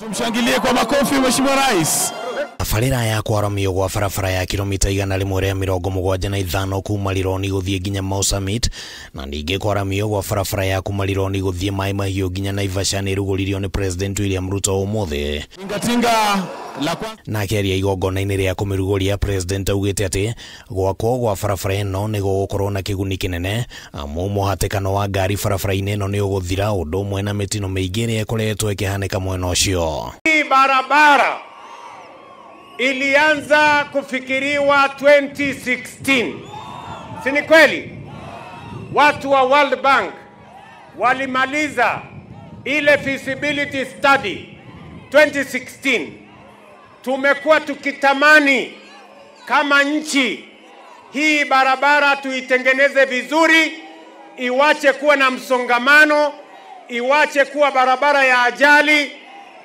Tumshangilie kwa makofi Mheshimiwa Rais. Tabarĩra ya kwaramio gwa barabara ya kilomita 175 kuma Rironi gũthiĩ nginya Mau Summit na ningĩ kwaramio gwa barabara ya kuma Rironi gũthiĩ Mai Mahiũ nginya Naivasha nĩ ĩrugũririo nĩ President William Ruto ũmũthĩ. Tingatinga la kwanza. Nake aria igongona-inĩ rĩa kũmĩrugũria, President augĩte atĩ gwakwo gwa barabara ĩno nĩ gũgũkorwo na kĩguni kĩnene amu mũhatĩkano wa ngari barabara-inĩ ĩno nĩ ũgũthira ũndũ ũmwe na mĩtino mĩingĩ ĩrĩa ĩkoretwo ĩkĩhanĩka mwena ũcio. Hii barabara ilianza kufikiriwa 2016. Si ni kweli? Watu wa World Bank walimaliza ile feasibility study 2016. Tumekuwa tukitamani kama nchi hii barabara tuitengeneze vizuri, iwache kuwa na msongamano, iwache kuwa barabara ya ajali,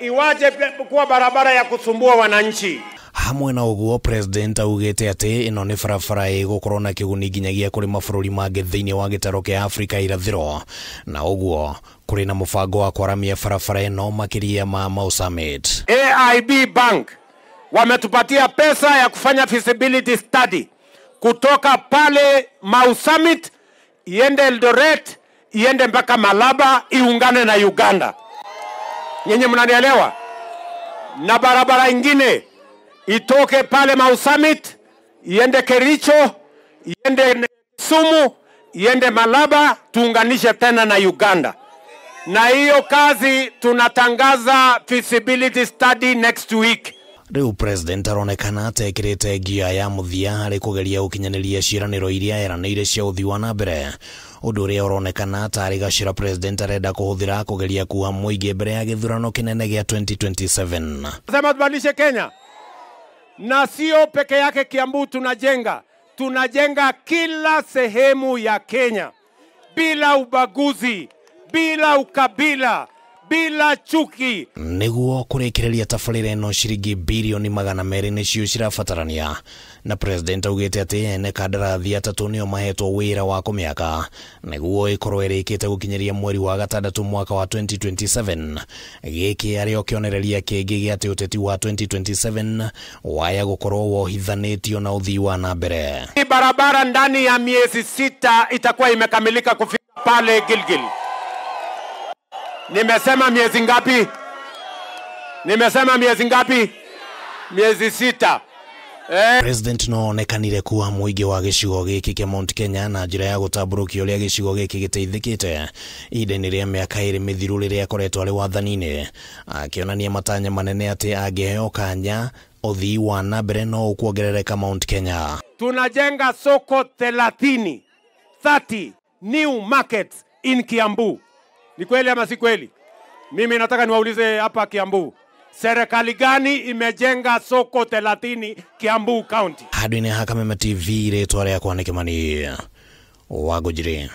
iwache kuwa barabara ya kusumbua wananchi. Hamwe na ũguo, President augĩte atĩ ĩno nĩ barabara ĩgũkorwo na kĩguni nginyagia kũrĩ mabũrũri mangĩ thĩinĩ wa gĩtaro kĩa Afrika irathĩro, na ũguo kũrĩ na mũbango wa kwaramia barabara ĩno makĩria ma Mau Summit. AIB Bank wametupatia pesa ya kufanya feasibility study kutoka pale Mau Summit iende Eldoret, iende mpaka Malaba, iungane na Uganda. Nyinyi mnanielewa? Na barabara ingine itoke pale Mau Summit iende Kericho, iende Kisumu, iende Malaba, tuunganishe tena na Uganda. Na hiyo kazi tunatangaza feasibility study next week. Rĩu President aronekana atekĩrĩte ngia ya mũthia harĩ kũgeria gũkinyanĩria ciĩranĩro iria eranĩire cia ũthii wa na mbere, ũndũ ũrĩa ũronekana tarĩ gacĩra President arenda kũhũthĩra kũgeria kuha mũingĩ mbere ya gĩthurano kĩnene gĩa 2027. Sema tubadilishe Kenya. Na sio peke yake Kiambu tunajenga, tunajenga kila sehemu ya Kenya bila ubaguzi, bila ukabila, bila chuki. Nĩguo kũrĩkĩrĩria tabarĩra ĩno ciringi birioni 200 nĩcio cirabatarania, na President augĩte atĩ ene kandarathi atatũ nĩo mahetwo wĩra wa kũmĩaka nĩguo ĩkorwo ĩrĩkĩte gũkinyĩria mweri wa gatandatũ mwaka wa 2027. Gĩkĩ arĩ o kĩonereria kĩngĩ gĩa atĩ ũteti wa 2027 waya gũkorwo wohithanĩtio na ũthii wa na mbere. Hii barabara ndani ya miezi 6 itakuwa imekamilika kufika pale Gilgil. Nimesema miezi ngapi? Nimesema miezi ngapi? Miezi 6. President no onekanire kuwa mũingĩ wa gĩcigo gĩkĩ kĩa Mount Kenya na njĩra ya gũtambũrũkia ũrĩa gĩcigo gĩkĩ gĩteithĩkĩte ihinda-inĩ rĩa mĩaka 2 mĩthiru rĩrĩa akoretwo arĩ wathani-inĩ, akĩonania matanya manene atĩ angĩheo kanya ũthii wa na mbere no ũkuongerereka Mount Kenya. Tunajenga soko 30, 30 new markets in Kiambu. Ni kweli ama si kweli? Mimi nataka niwaulize hapa Kiambu, serikali gani imejenga soko 30 Kiambu County? Handũ-inĩ ha Kameme TV, rĩtwa rĩakwa nĩ Kĩmani Wangũnjiri.